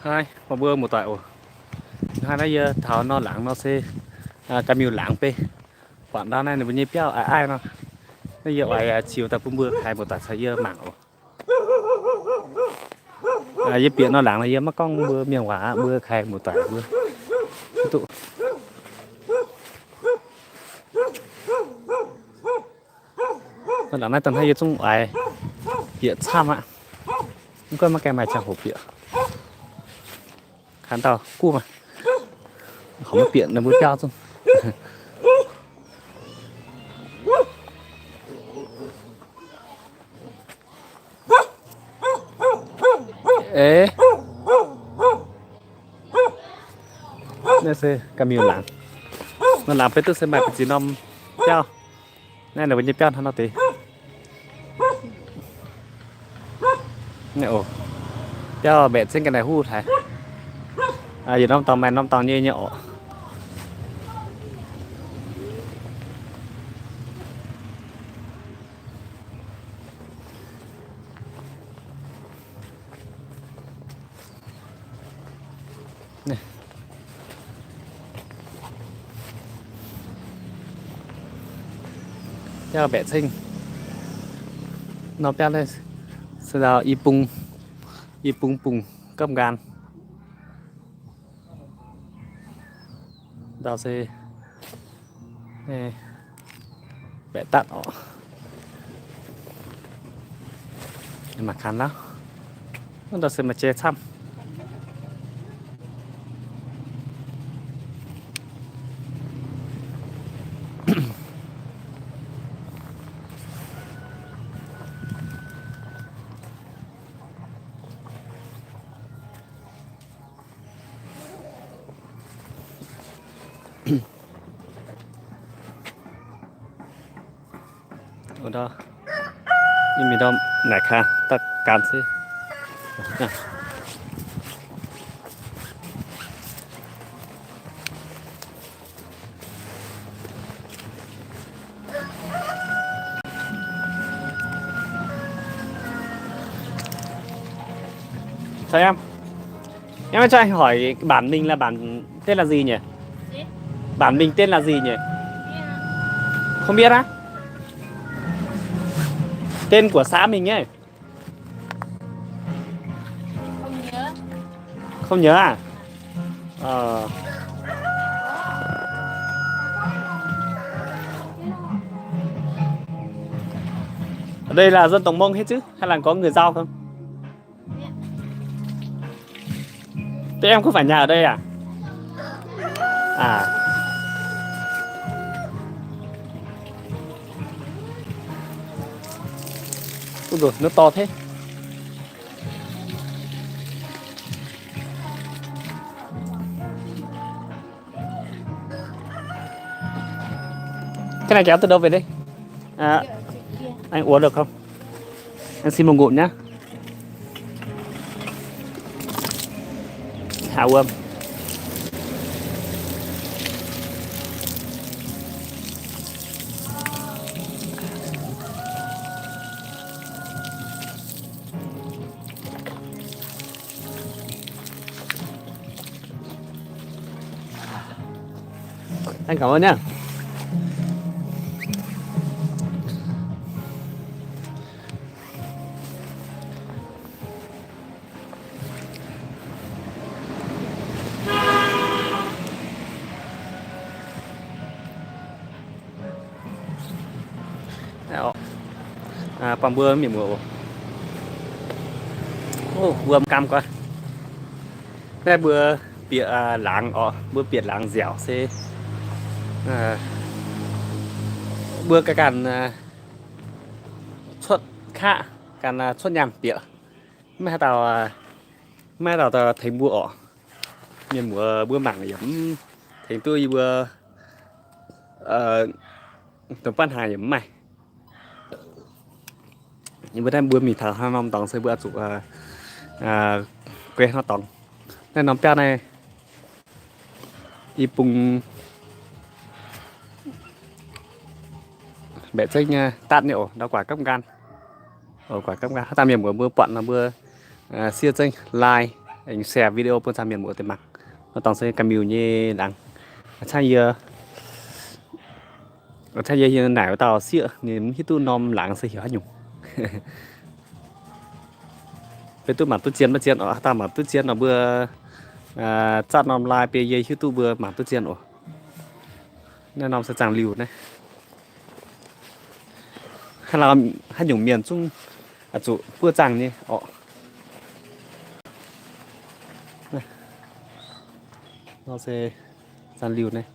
Haaix, buatc mbuo muoz-doic oc. Hnangv naaiv yie taux nor laangz nor se ga'miuh laangz bei. Buatc ndau naaiv ninh mbuo nyei biauv aiv aiv nor. Naaiv yie oix ziux daaih bun mbuo kaaix muoz-doic caux yie mangc oc. Yie bieqc nor laangz nor yie maiv gorngv mbuo mienh waac aqv, mbuo kaaix muoz-doic mbuo duqv. Nor laangz naaiv dongh hnangv yie zungv oix bieqc camv aqv. Mv gunv maiv gaengh maaih ziangh hoc bieqc. Kaaix dauh guv maah, horpc maiv bieqc ninh mbuo biauv zungv. Eix, naaiv se ga'miuh laangz. Nor laangz beiv duqv se maaih ba'ziex norm biauv. Naaiv ninh mbuo nyei biauv hnangv nor deix. Biauv mbaeqc zengv ga'naaiv huv haic. Yietc norm dorngx maaih norm dorngx nyei nyei orqc. Biauv mbaeqc ceng. Norm biauv naaiv se ndau i bung, i bung bungx gapv nqaan. Ndau se mbaeqc datv orqc. Mangc gaax lauh. Wuov ndau se maaih jai camv. Wuov ndau, mingh ndau naaic kaa daaih gan se. Chào em. Em cho anh hỏi bản mình là bản tên là gì nhỉ? Gì? Bản mình tên là gì nhỉ? Không biết á? Tên của xã mình ấy. Không nhớ. Không nhớ à? Ờ. Ở đây là dân tộc Mông hết chứ? Hay là có người Dao không? Thế em có phải nhà ở đây à? À. Ui dồi, nó to thế. Cái này kéo từ đâu về đây? À, anh uống được không? Em xin một ngụm nhá. Hảo ưm. Anh cảm ơn nhá. Buangh mbuo mienh muoz oc. Wuom gam gu'nguaaic. Naaiv mbuo bieqc laangz oc, mbuo bieqc laangz nziaauc se mbuo ganh cuotv qaqv, ganh cuotv nyaanh bieqc. Maiv haaix dauh, maiv haaix dauh tengx mbuo oc. Mienh muoz mbuo mangc yaac mv tengx duqv yie mbuo, dongh baav hnaangx yaac mv maaih. Yie mbuo naaiv mbuo mingh taux haaix norm dorngx se mbuo oix zuqc guei haaix norm dorngx. Naaiv norm biauv naaiv i bung mbaeqc zengv nyei datv nyei oc, ndau guaax gapv nqaan. Oc, guaax gapv nqaan. Haaix dauh mienh muoz mbuo buatc nor mbuo siev zengv like, aengx share video bun camv mienh muoz deix mangc. Nor dorngx se ga'miuh nyei laangz. A'cangv yie, a'cangv yie naaic wuov dauh sieqv ninh mv hiuv duqv norm laangz se heuc haaix nyungc. Beiv duqv mangc duqv zien maiv zien oc. Haaix dauh mangc duqv zien nor mbuo zatv norm like bun yie hiuv duqv mbuo mangc duqv zien oc. Naaiv norm se zaangc liuh naaiv. Haaix nyungc mienh zungv zuqc buov zaangc nyei orqc. Nor se zaangc liuh naaiv.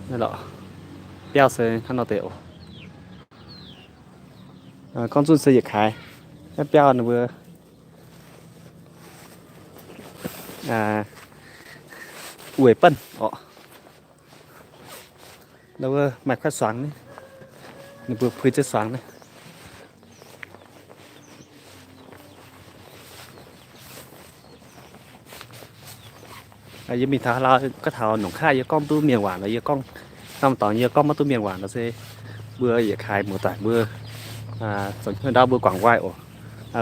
Naaiv lorqc, biauv se hnangv nor deix oc. Gorngv zunv se yietc kaaix naaiv biauv ninh mbuo weic banh orqc. Wuov maaih kuaaiv suangx naaiv, ninh mbuo puix jienv suangx naaiv. Yie mingh taux haaix lauh, gorngv taux nongc haav yie gorngv duqv mienh waac nor, yie gorngv norm dorngx yie gorngv maiv duqv mienh waac nor se mbuo yietc kaaix muoz-doic mbuo zoux hnyouv ndau mbuo guangc nqoi oc.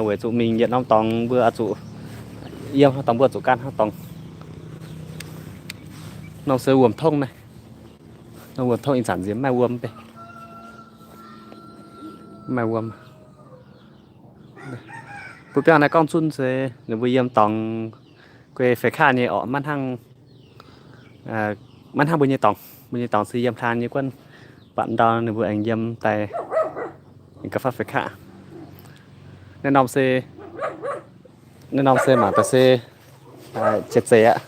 Weic zuqc mingh yietc norm dorngx mbuo oix zuqc yiem haaix dorngx mbuo zuqc gan haaix dorngx. Norm se wuom tongv naaiv. Norm wuom tongv ih zanc nziex mv maaih wuom beiv. Mv maaih wuom. Bun biauv naaiv gorngv zunv se ninh mbuo yiem dorngx guei feix kaav nyei orqc, maiv hnangv, maiv hnangv mbuo nyei dorngx. Mbuo nyei dorngx se yiem hlaan nyei guonv, batc ndau ninh mbuo aengx yiem daaih ga'fav feix kaav. Naaiv norm se, naaiv norm se mangc daaih se jai zeiz aqv,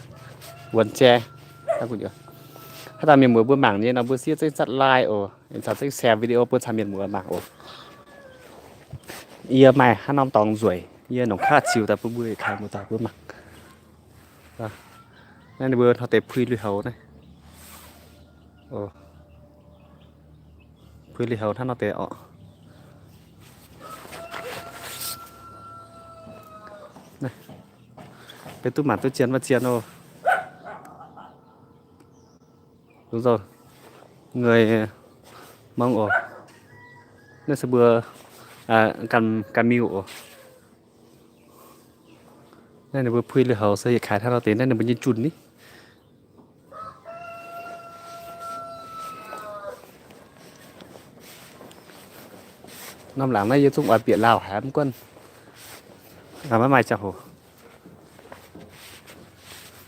wuonx jai. Haaix dauh mienh muoz mbuo mangc nyei nor mbuo siev zengv zatv like oc, caux zengv share video bun camv mienh muoz mangc oc. Yie maaih haaix norm dorngx nzueic, yie nongc kaav ziux daaih bun mbuo yietc kaaix muoz-doic mbuo mangc. Naaiv ninh mbuo hnoi deix puix lui-houx naaiv. Puix lui-houx hnangv nor deix orqc. Beiv duqv mangc duqv zien maiv zien oc. Dongh nzoih ngui mangc oc. Naaiv se mbuo ganh miuh oc. Naaiv ninh mbuo puix lui-houx se yietc kaaix hnangv nor deix, naaiv ninh mbuo nyei junh ni. Norm laangz naaiv yie zungv oix bieqc lauh haic mv guonv maiv maaih ziangh hoc.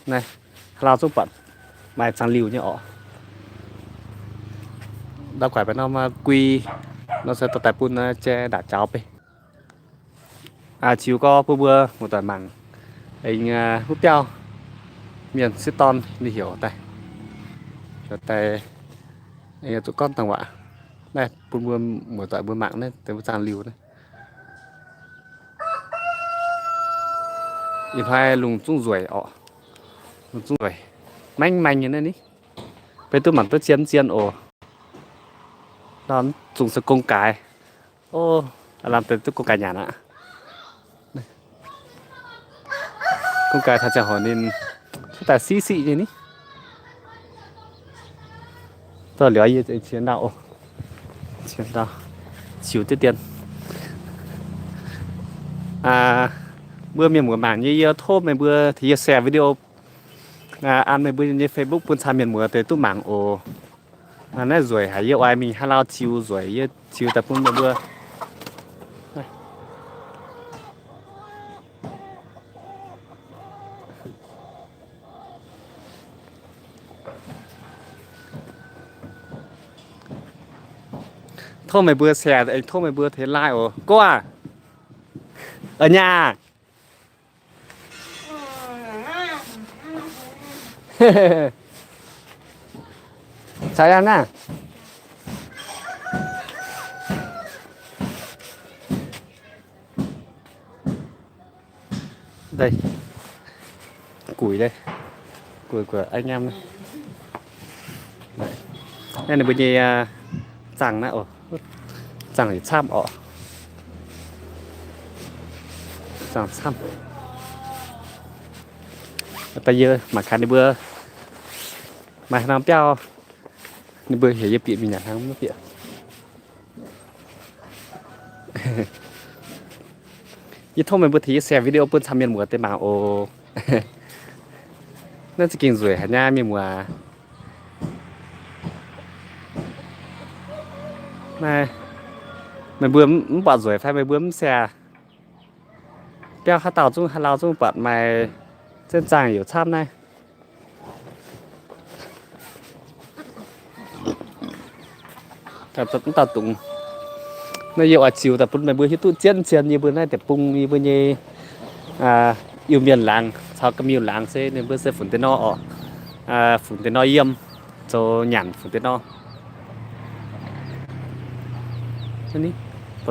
Naaiv haaix lauh zungv buatc maaih zaangc liuh nyei orqc. Ndau guaix mbaac norm gui nor se dorh daaih bun jai ndaatc jaux beiv. Ziux gorx bun mbuo muoz-doic mangc. Aengx wuov biauv mienh sieqv dorn ninh heuc daaih, heuc daaih zuqc gorngv dangh waac naaiv bun mbuo muoz-doic mbuo mangc naaiv deix mbuo zaangc liuh naaiv. Ih hnoi lungh zungv nzueic orqc, lungh zungv nzueic, maengx maengx nyei naaiv ni. Beiv duqv mangc duqv zien zien oc. Nor zungv se gong gaaix. O, aav lamh deix duqv gong gaaix nyanc aqv. Gong gaaix taux ziangh hoc ninh cuotv daaih siqv siqv nyei ni. Dorh liuz yie qiex ndau oc, qiex ndau ziux diqv dien. Mbuo mienh muoz mangc nyei, yie tov meih mbuo tengx yie share video an meih mbuo nyei Facebook bun camv mienh muoz deix duqv mangc oc. Naaiv nzueic haic, yie oix mingh haaix lauh ziux nzueic yie ziux daaih bun meih mbuo. Tov meih mbuo share, aengx tov meih mbuo tengx like oc. Gorx aac, a'nyaah. Caux yangh naaiv. Guix, guix anh em. Naaiv ninh mbuo nyei zaangc naaiv oc. Zaangc yietc camv orqc. Zaangc camv. Da'yie mangc gaax ninh mbuo Maaih haaix norm biauv, ninh mbuo heuc yie bieqc mingh nyanc hnangv mv bieqc. Yie tov meih mbuo tengx yie share video bun camv mienh muoz deix mangc oc. Naaiv za'gengh nzueic haic nyei mienh muoz. Naaiv, meih mbuo mv buatc nzueic fai meih mbuo mv share? Biauv haaix dauh zungv, haaix lauh zungv buatc maaih zengv zaangh youc camv naaiv. Mv dauh dungz. Naaiv yie oix ziux daaih bun meih mbuo hiuv duqv zien zien yie mbuo naaiv deic-bung yie mbuo nyei Iu-Mienh laangz caux Ga'miuh laangz se ninh mbuo se funx deix nor oc. Funx deix nor yiem, zoux nyanc funx deix nor. Dongh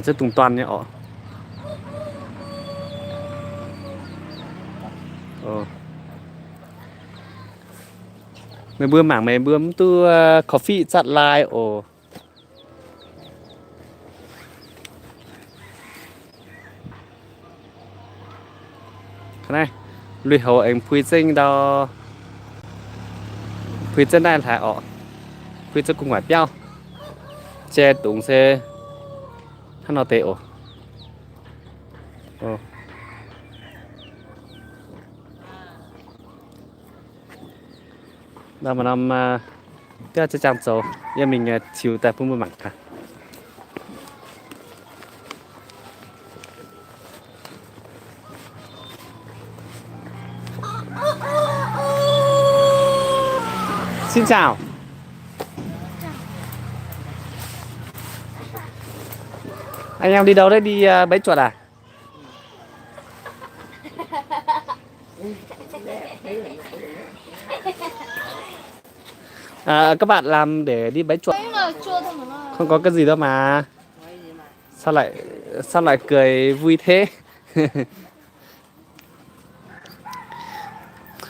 ziex dungz dorn nyei oc. Meih mbuo mangc meih mbuo mv duqv coffee zatv lai oc. Naaiv lui-houx aengx pui zengv ndau, pui zengv naaiv hlaax orqc, pui zengv gu'nguaaic biauv. Jai dungz se hnangv nor deix oc. Nor maaih norm biauv ziex jaang zoux, yie mingh ziux daaih bun mbuo mangc gaax. Xin chào. Anh em đi đâu đấy, đi bẫy chuột à? À, các bạn làm để đi bẫy chuột. Không có cái gì đâu mà. Sao lại, sao lại cười vui thế?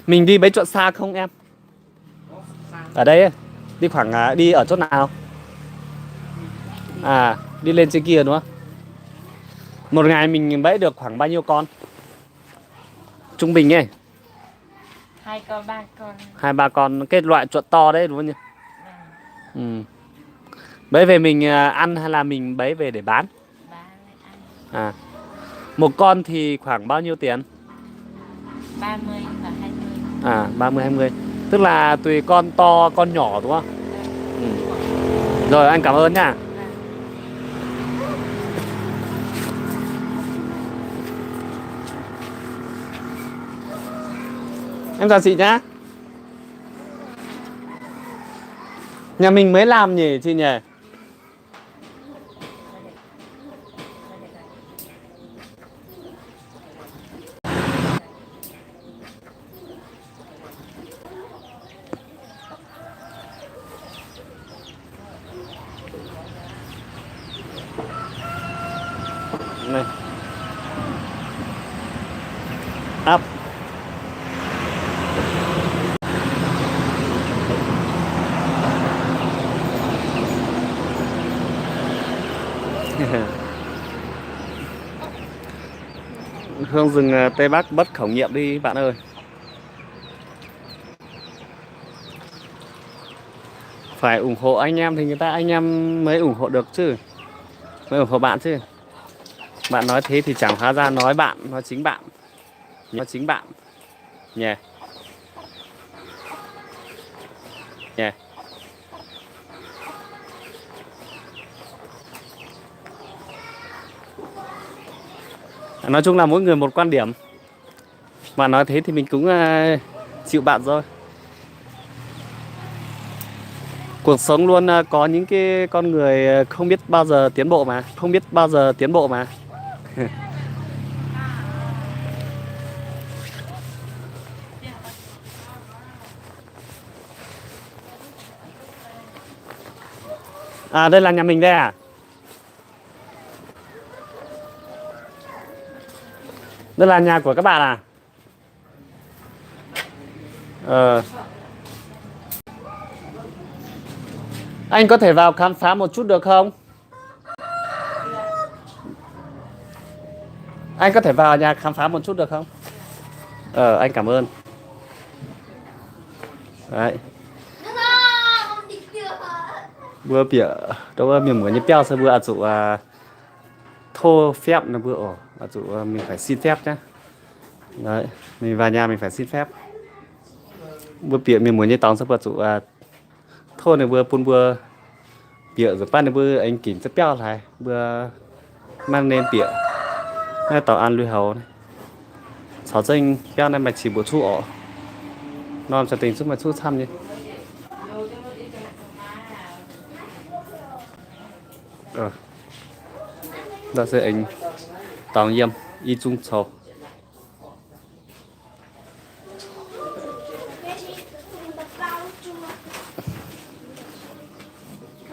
Mình đi bẫy chuột xa không em? Ở đây, đi khoảng, à, đi ở chỗ nào? À, đi lên trên kia đúng không? Một ngày mình bẫy được khoảng bao nhiêu con? Trung bình ấy. Hai con, ba con. Hai, ba con, cái loại chuột to đấy đúng không nhỉ? Vâng. Ừ. Bẫy về mình, à, ăn hay là mình bẫy về để bán? Bán ăn. À. Một con thì khoảng bao nhiêu tiền? Ba mươi và hai mươi. À, ba mươi, hai mươi. Tức là tùy con to, con nhỏ đúng không? Vâng. Ừ. Rồi, anh cảm ơn nha. Vâng. Em chào chị nhá. Nhà mình mới làm nhỉ chị nhỉ? Áp. Hương rừng, à, Tây Bắc bất khả nghiệm đi bạn ơi. Phải ủng hộ anh em thì người ta, anh em mới ủng hộ được chứ. Mới ủng hộ bạn chứ. Bạn nói thế thì chẳng hóa ra nói bạn, nói chính bạn. Nói chính bạn. Nhỉ? Nhỉ? Nói chung là mỗi người một quan điểm. Bạn nói thế thì mình cũng, à, chịu bạn rồi. Cuộc sống luôn, à, có những cái con người, à, không biết bao giờ tiến bộ mà, không biết bao giờ tiến bộ mà. À, đây là nhà mình đây à? Đây là nhà của các bạn à? Ờ. Anh có thể vào khám phá một chút được không? Anh có thể vào nhà khám phá một chút được không? Ờ, anh cảm ơn. Đấy. Mbuo bieqc dongh wuov mienh muoz nyei biauv se mbuo oix zuqc tov phép ninh mbuo oc, oix zuqc mingh faix xin phép aqv. Mingh vào nhà mingh faix xin phép. Mbuo bieqc mienh muoz nyei dorngx se mbuo zuqc tov ninh mbuo bun mbuo bieqc nzunc baav ninh mbuo aengx ginc za'biauv hlaaix mbuo maiv nen bieqc. Naaiv dorngx an lui-houx caux zengv biauv naaiv maaih qiex mbuoqc cuqv orqc. Norm za'dengh zungv maaih cuqv camv nyei. Ndau se aengx dorngx yiem i zungv coux.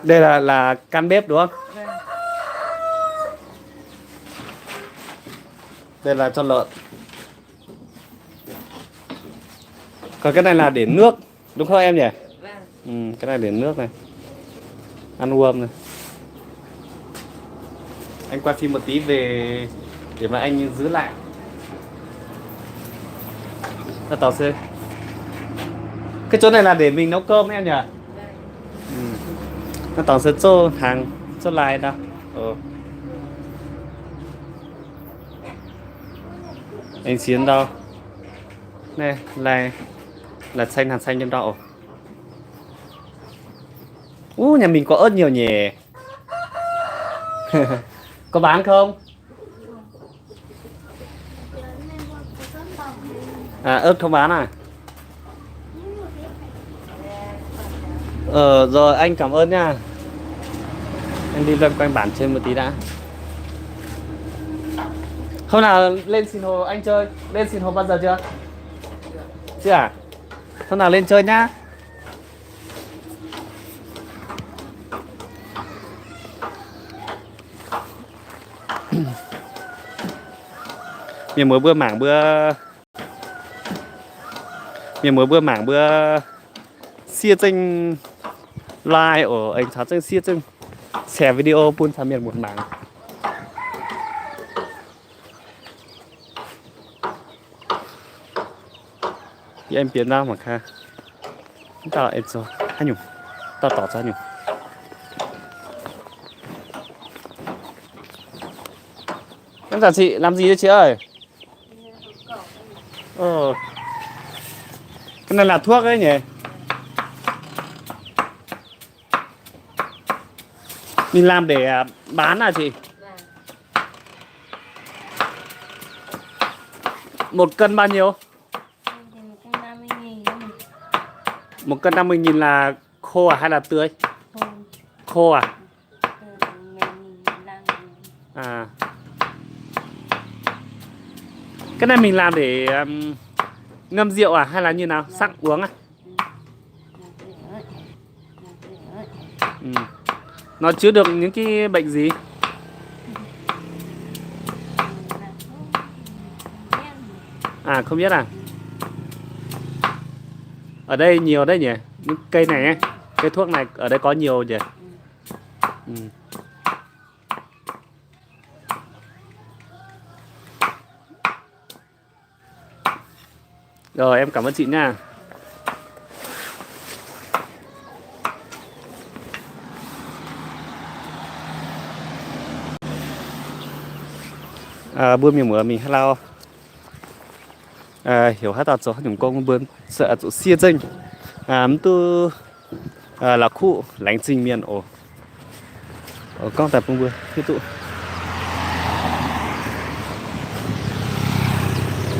Đây là, là căn bếp đúng không? Đây là cho lợn. Còn cái này là để nước, đúng không em nhỉ? Vâng. Ừ, cái này để nước này. Ăn uống này. Anh quay phim một tí về để mà anh giữ lại. Nó tỏ xe. Cái chỗ này là để mình nấu cơm em nhỉ? Vâng. Ừ. Nó tỏ xe 做 hàng, 做 lai đó. Ờ. Anh Chiến đâu? Này, lai, là xanh, hàng xanh trong đó. Ú, nhà mình có ớt nhiều nhỉ? Có bán không? À, ớt không bán à? Ờ, rồi, anh cảm ơn nha. Anh đi loanh quanh bản trên một tí đã. Hôm nào lên Sinh Hồ anh chơi. Lên Sinh Hồ bao giờ chưa? Chưa à? Hôm nào lên chơi nhá. Mienh muoz mbuo mangc mbuo, mienh muoz mbuo mangc mbuo siev zengv like oc, aengx caux zengv siev zengv share video bun caux mienh muoz mangc. Yie aengx bieqc ndau mangc gaax. Mv dauh aengx zoux haaix nyungc, dauh dorc zoux haaix nyungc. Năm giờ chị làm gì đấy chị ơi? Ồ. Cái này là thuốc đấy nhỉ? Mình làm để, à, bán à chị? Một cân bao nhiêu? Một cân năm mươi nghìn là khô à hay là tươi? Khô. Khô à? À. Cái này mình làm để, ừm, ngâm rượu à hay là như nào? Sắc uống à? Ừ. Nó chứa được những cái bệnh gì? À, không biết à? Ở đây nhiều đấy nhỉ? Những cây này ấy, cây thuốc này ở đây có nhiều nhỉ? Ừ. Rồi, em cảm ơn chị nha. Mbuo mienh muoz mingh haaix lauh, heuc haaix dauh zoux haaix nyungc gong mbuo zuqc siev zengv, mv duqv la'kuqv laengz zingh mienh oc. Gorngv daaih bun mbuo hiuv duqv.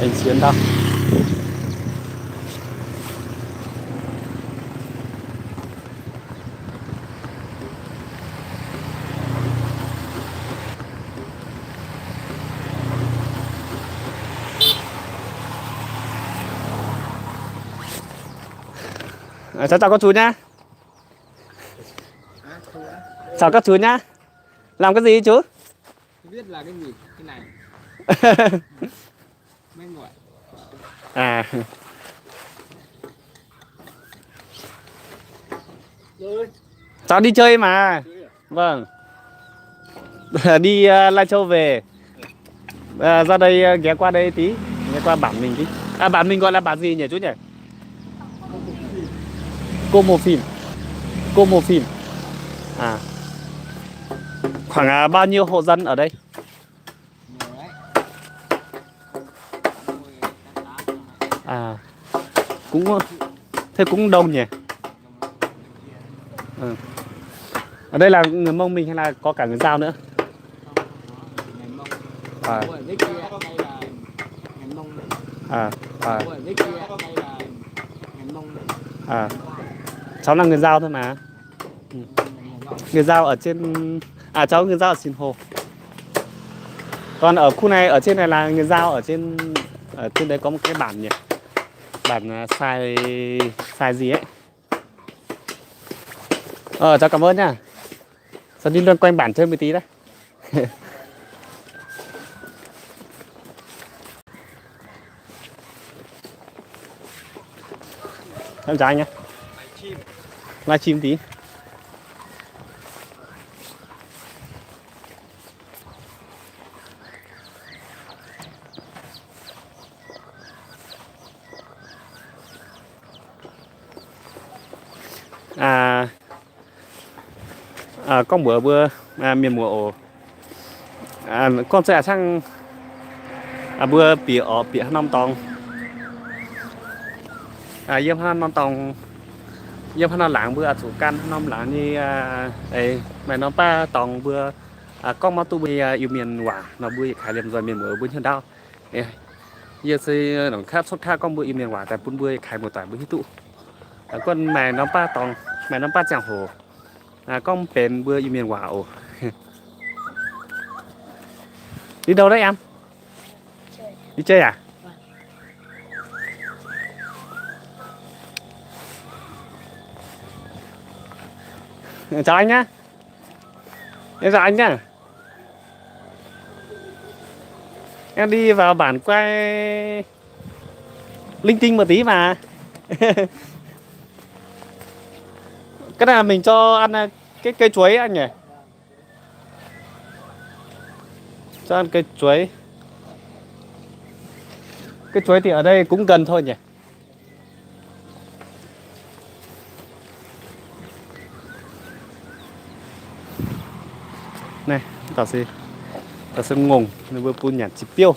Aengx sienx ndau. Chào, chào các chú nhá. Chào các chú nhá. Làm cái gì chú? Không biết là cái gì, cái này. Mệt mỏi. À. Cháu đi chơi mà. Vâng. Đi, ờ, Lai Châu về. Ờ, ra đây, ờ, ghé qua đây tí. Ghé qua bản mình tí. À, bản mình gọi là bản gì nhỉ chú nhỉ? Cô Mô Phìn. Cô Mô Phìn. À. Khoảng à, bao nhiêu hộ dân ở đây? À, cũng thế cũng đông nhỉ. Ừ. Ở đây là người Mông mình hay là có cả người Dao nữa? À. À, à. À. Cháu là người Dao thôi mà. Ừ. Người Dao ở trên, à, cháu người Dao ở Sìn Hồ. Còn ở khu này, ở trên này là người Dao ở trên, ở trên đấy có một cái bản nhỉ? Bản, à, Sai, Sai gì ấy. Ờ, cháu cảm ơn nha. Cháu đi loanh quanh bản chơi một tí đã. Em chào anh nhé. Livestream tí. À, à, gorngv mbuox mbuo, à, mienh muoz oc. À, gorngv za'gengh hnangv, à, mbuo bieqc orqc, bieqc haaix norm dorngx, à, yiem haaix norm dorngx, yiem haaix norm laangz mbuo, à, zuqc gan haaix norm laangz nyei, à, eix maaih norm baav dorngx mbuo, à, gorngv maiv duqv mbuo nyei, à, Iu-Mienh waac nor, mbuo yietc kaaix liemh nzoih mienh muoz mbuo hnyouv ndaauv. Yie se nongc kaav cuotv kaav gorngv mbuo Iu-Mienh waac daaih bun mbuo yietc kaaix muoz-doic mbuo hiuv duqv. Gorngv maaih norm baav dorngx, maaih norm baav ziangh hoc, à, gorngv mv benx mbuo Iu-Mienh waac oc. Đi đâu đấy em? Đi chơi à? Chào anh nhá. Em chào anh nhá. Em đi vào bản quay linh tinh một tí mà. Cái này là mình cho ăn, à, cái cây chuối anh nhỉ? Cho ăn cây chuối. Cây chuối thì ở đây cũng gần thôi nhỉ? Naaiv, taux se, taux se ngongh, ninh mbuo bun nyanc jiex biouv.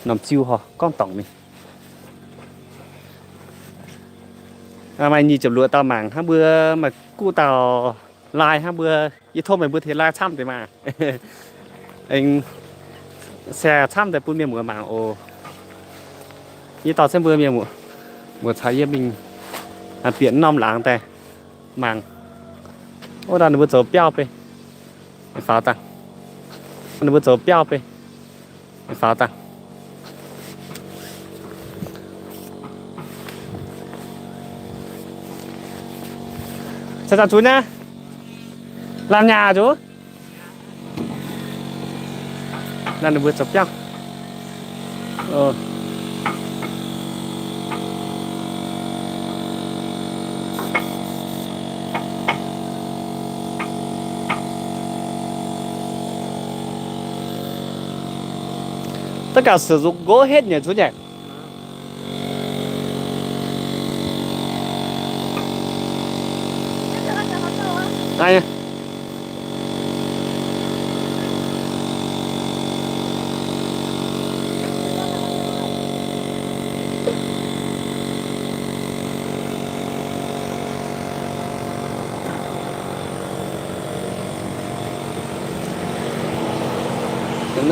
Norm ziu hor, gorngv dorngc mingh. Maaih nyic ziepc luoqc dauh mangc hnangv mbuo, maaih guv dauh lai hnangv mbuo, yie tov meih mbuo tengx lai camv deix maah. Aengx share camv deix bun mienh muoz mangc oc. Yie dorh jienv mbuo mienh muoz caux yie mingh bieqc norm laangz daaih mangc. Wuov dauh ninh mbuo zoux biauv bei, faaux dangh. Ninh mbuo zoux biauv bei, faaux dangh. Caux zuqc naaiv, laanh nyaah zuqc. Naaiv ninh mbuo zoux biauv. Tất cả sử dụng gỗ hết nhỉ chú nhỉ?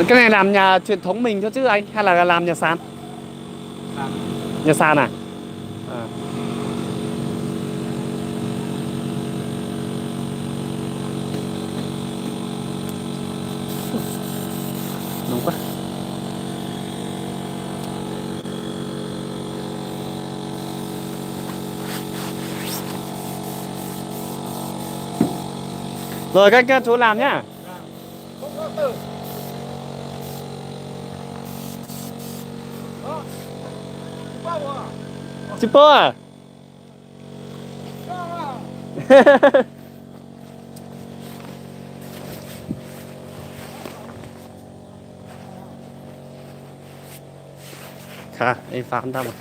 Cái này làm nhà truyền thống mình thôi chứ anh, hay là làm nhà sàn? Nhà sàn à? À. Nóng quá. Rồi các, các chú làm nhá. Chipper à? À, anh Phạm đang ở.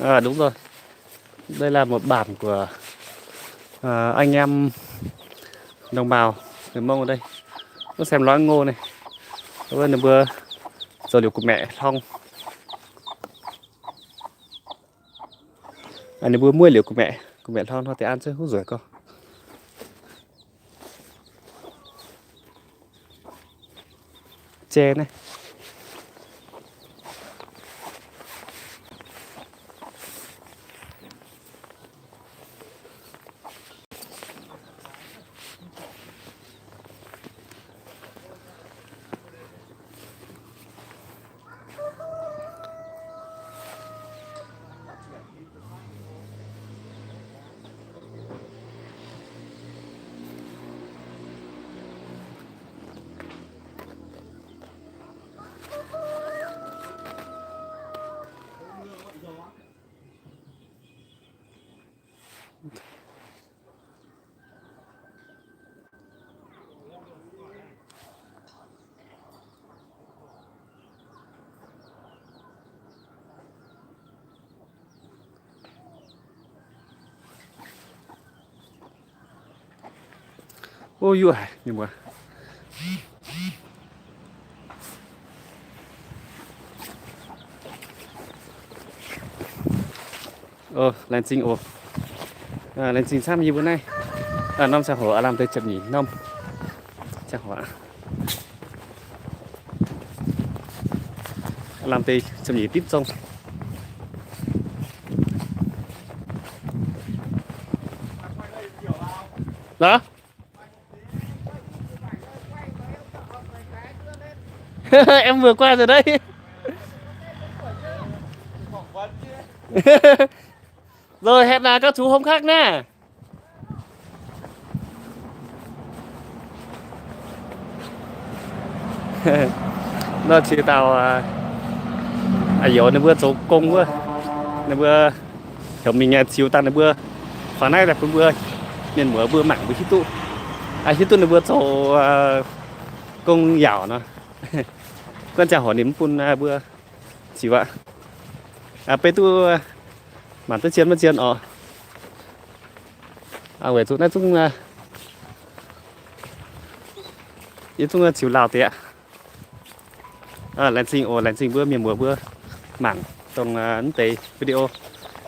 À, đúng rồi. Đây là một bản của, à, anh em đồng bào người Mông ở đây. Có xem lói ngô này. Có ninh mbuo zoux liuz củ mẹ hlong. À, ninh mbuo mueiv liuz củ mẹ, củ mẹ hlong nor deix an zengv huv nzueic gorx. Jai naaiv. Ov, yuoqv haic, mienh muoz. Ov, laengz zingh oc. Laengz zingh camv yie mbuo naaiv. Norm ziangh hoc aav lamh deix ziepc nyeic norm ziangh hoc aqv. Aav lamh deix ziepc nyeic dipv zong. Lorqc? Em vừa qua rồi đấy. Rồi hẹn là các chú hôm khác nha. Nor ziux dauh a'youz ninh mbuo zoux gong wuov, ninh mbuo heuc mingh ziux dangh ninh mbuo faaux naaiv daaih bun mbuo mienh muoz mbuo mangc mbuo hiuv duqv, hiuv duqv ninh mbuo zoux gong yaauc nor. Guanh ziangh hoc ninh mv bun mbuo ziux aqv. Beiv duqv mangc duqv zien maiv zien oc. Weic zuqc naaiv zungv, yie zungv ziux lauh deix aqv. Laengz zingh oc, laengz zingh mbuo mienh muoz mbuo mangc dongh naaiv deix video.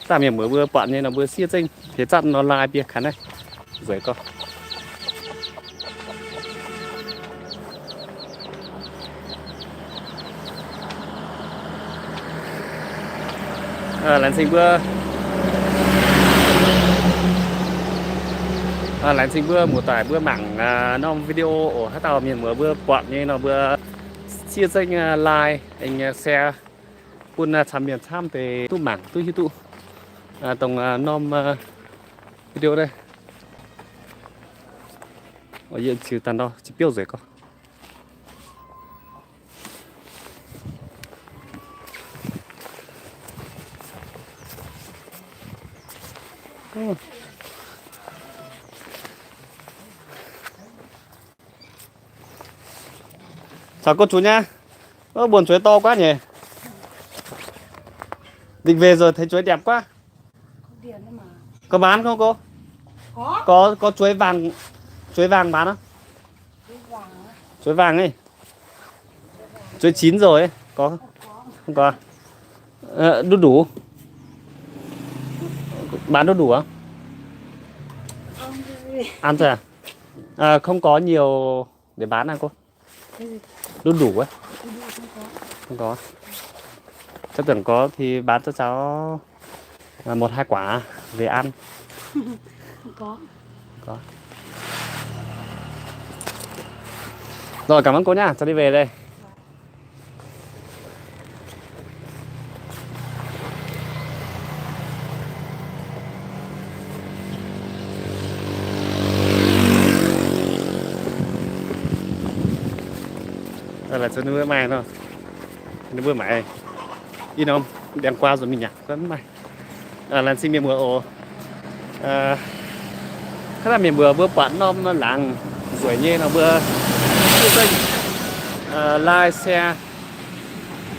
Dangh mienh muoz mbuo buatc nyei nor mbuo siev zengv hleix zatv nor like bie kaux naaiv nzueic gorx. Laengz zingh mbuo, laengz zingh mbuo muoz-doic mbuo mangc norm video oc. Haaix dauh mienh muoz mbuo buatc nyei nor mbuo siev zengv like, share bun camv mienh camv deix duqv mangc duqv hiuv duqv dongh norm video naaiv. Yie ziux daaih ndau ziux biouv nzueic gorx. Chào cô chủ nhá. Ơ, buonc zueiz to quá nhỉ? Định về rồi thấy chuối đẹp quá. Có bán không cô? Có, có chuối vàng, chuối vàng bán không? Chuối vàng ấy. Chuối chín rồi ấy, có. Không có. Ờ, đu đủ. Bán đu đủ không? Ăn thôi à? À, không có nhiều để bán à cô? Đu đủ ấy. Không có. Cháu tưởng có thì bán cho cháu à, một hai quả về ăn. Không có. Không có. Rồi, cảm ơn cô nhá, cháu đi về đây. Laengz zingh mbuo mangc nor, ninh mbuo mangc i norm dengh guaa nzuonx mingh nyanc, mv maaih. Laengz zingh mienh muoz oc. Hnangv naaiv mienh muoz mbuo buatc norm laangz nzueic nyei nor mbuo siev zengv Like, share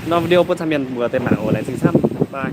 norm video bun camv mienh mbuo deix mangc oc. Laengz zingh camv, bye.